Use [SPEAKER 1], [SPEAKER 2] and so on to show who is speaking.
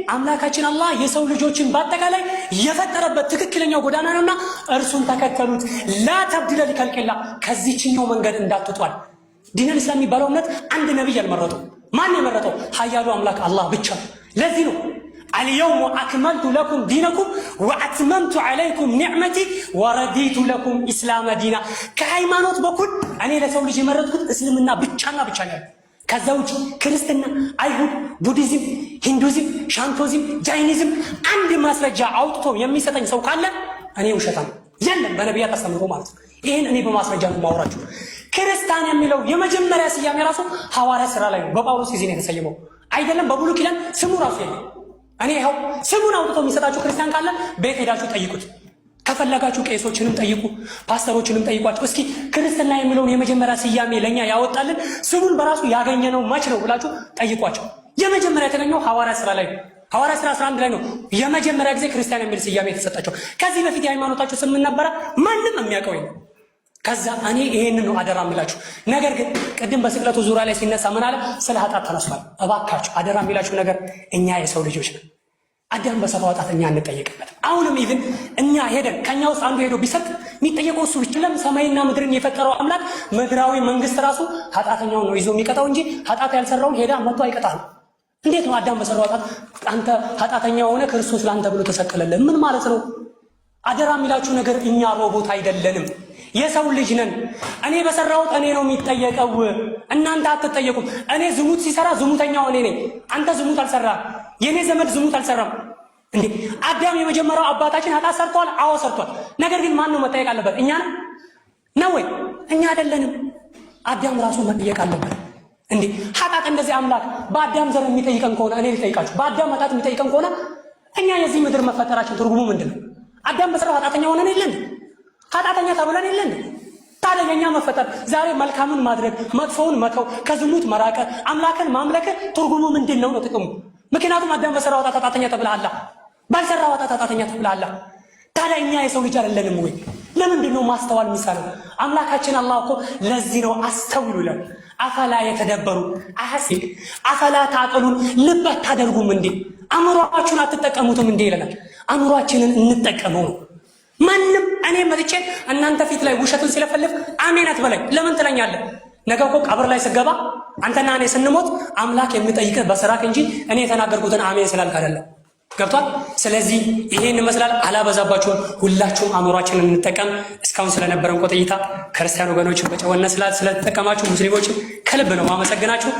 [SPEAKER 1] አምላካችን አላህ የሰው ልጆችን በአጠቃላይ የፈጠረበት ትክክለኛው ጎዳና ነውና እርሱን ተከተሉት። لا تبديل لخلق الله፣ ከዚህኛው መንገድ እንዳትጧል። ዲነል ኢስላም የሚባለው እምነት አንድ ነቢይ አልመረጠው። ማን የመረጠው? ሀያሉ አምላክ አላህ ብቻ። ለዚህ ነው اليوم أكملت لكم دينكم وأتممت عليكم نعمتي ورضيت لكم الإسلام دينا። ከሃይማኖት በኩል እኔ ለሰው ልጅ የመረጥኩት እስልምና ብቻና ብቻ ነው። ከዛ ውጭ ክርስትና፣ አይሁድ፣ ቡዲዝም፣ ሂንዱዝም፣ ሻንቶዝም፣ ጃይኒዝም አንድ ማስረጃ አውጥቶ የሚሰጠኝ ሰው ካለ እኔ ውሸታም የለም፣ በነቢያት አስተምሮ ማለት ነው። ይህን እኔ በማስረጃ ነው የማወራችሁ። ክርስቲያን የሚለው የመጀመሪያ ስያሜ ራሱ ሐዋርያ ስራ ላይ ነው፣ በጳውሎስ ጊዜ ነው የተሰየመው። አይደለም በብሉይ ኪዳን ስሙ ራሱ የለም። እኔ ይኸው ስሙን አውጥቶ የሚሰጣችሁ ክርስቲያን ካለ ቤት ሄዳችሁ ጠይቁት። ከፈለጋችሁ ቄሶችንም ጠይቁ፣ ፓስተሮችንም ጠይቋቸው። እስኪ ክርስትና የሚለውን የመጀመሪያ ስያሜ ለእኛ ያወጣልን ስሙን በራሱ ያገኘነው መች ነው ብላችሁ ጠይቋቸው። የመጀመሪያ የተገኘው ሐዋርያ ስራ ላይ ነው። ሐዋርያ ስራ 11 ላይ ነው የመጀመሪያ ጊዜ ክርስቲያን የሚል ስያሜ የተሰጣቸው። ከዚህ በፊት የሃይማኖታቸው ስም ምን ነበረ? ማንም የሚያውቀው የለም። ከዛ እኔ ይሄንን ነው አደራ የሚላችሁ። ነገር ግን ቅድም በስቅለቱ ዙሪያ ላይ ሲነሳ ምን አለ? ስለ ኃጢአት ተነስቷል። እባካችሁ አደራ የሚላችሁ ነገር እኛ የሰው ልጆች ነን። አዳም በሰራው ኃጢአት እኛ እንጠየቅበት። አሁንም even እኛ ሄደን ከኛ ውስጥ አንዱ ሄዶ ቢሰርቅ የሚጠየቀው እሱ ብቻ። ለም ሰማይና ምድርን የፈጠረው አምላክ ምድራዊ መንግስት ራሱ ኃጢአተኛውን ነው ይዞ የሚቀጣው እንጂ ኃጢአት ያልሰራውን ሄዳ መጥቶ አይቀጣም። እንዴት ነው አዳም በሰራው ኃጢአት አንተ ኃጢአተኛ ሆነ ክርስቶስ ለአንተ ብሎ ተሰቀለልህ? ምን ማለት ነው? አደራ የሚላችሁ ነገር እኛ ሮቦት አይደለንም፣ የሰው ልጅ ነን። እኔ በሰራሁት እኔ ነው የሚጠየቀው፣ እናንተ አትጠየቁም። እኔ ዝሙት ሲሰራ ዝሙተኛው እኔ ነኝ። አንተ ዝሙት አልሰራም። የእኔ ዘመድ ዝሙት አልሰራም። እንዴ አዳም የመጀመሪያው አባታችን ኃጢአት ሰርቷል? አዎ ሰርቷል። ነገር ግን ማን ነው መጠየቅ አለበት? እኛ ነው ወይ? እኛ አይደለንም። አዳም ራሱ መጠየቅ አለበት። እንዴ ኃጢአት እንደዚህ አምላክ በአዳም ዘር የሚጠይቀን ከሆነ እኔ ልጠይቃችሁ፣ በአዳም ኃጢአት የሚጠይቀን ከሆነ እኛ የዚህ ምድር መፈጠራችን ትርጉሙ ምንድን ነው? አዳም በሰራው ኃጢአተኛ ሆነን የለን? ኃጢአተኛ ተብለን የለን? ታዲያ የኛ መፈጠር ዛሬ መልካምን ማድረግ መጥፎውን መተው ከዝሙት መራቀ አምላክን ማምለክ ትርጉሙ ምንድን ነው ነው ጥቅሙ? ምክንያቱም አዳም በሰራው ኃጢአት ኃጢአተኛ ተብለሃል፣ ባልሰራው ኃጢአት ኃጢአተኛ ተብለሃል። ታዲያ እኛ የሰው ልጅ አይደለንም ወይ? ለምንድን ነው ማስተዋል የሚሳነው? አምላካችን አላህ እኮ ለዚህ ነው አስተውሉ ይላል። أفلا يتدبرون አሐሲብ أفلا تعقلون ልብ አታደርጉም እንዴ? አእምሯችሁን አትጠቀሙትም እንዴ ይለናል። አእምሯችንን እንጠቀመው ነው። ማንም እኔ መጥቼ እናንተ ፊት ላይ ውሸቱን ሲለፈልፍ አሜን አትበለኝ። ለምን ትለኛለህ? ነገ እኮ ቀብር ላይ ስገባ አንተና እኔ ስንሞት አምላክ የሚጠይቅህ በስራክ እንጂ እኔ የተናገርኩትን አሜን ስላልክ አይደለም። ገብቷል። ስለዚህ ይሄን ይመስላል። አላበዛባችሁም። ሁላችሁም አእምሯችንን እንጠቀም። እስካሁን ስለነበረን ቆይታ ክርስቲያን ወገኖችን በጨዋነት ስለተጠቀማችሁ፣ ሙስሊሞችን ከልብ ነው ማመሰግናችሁ።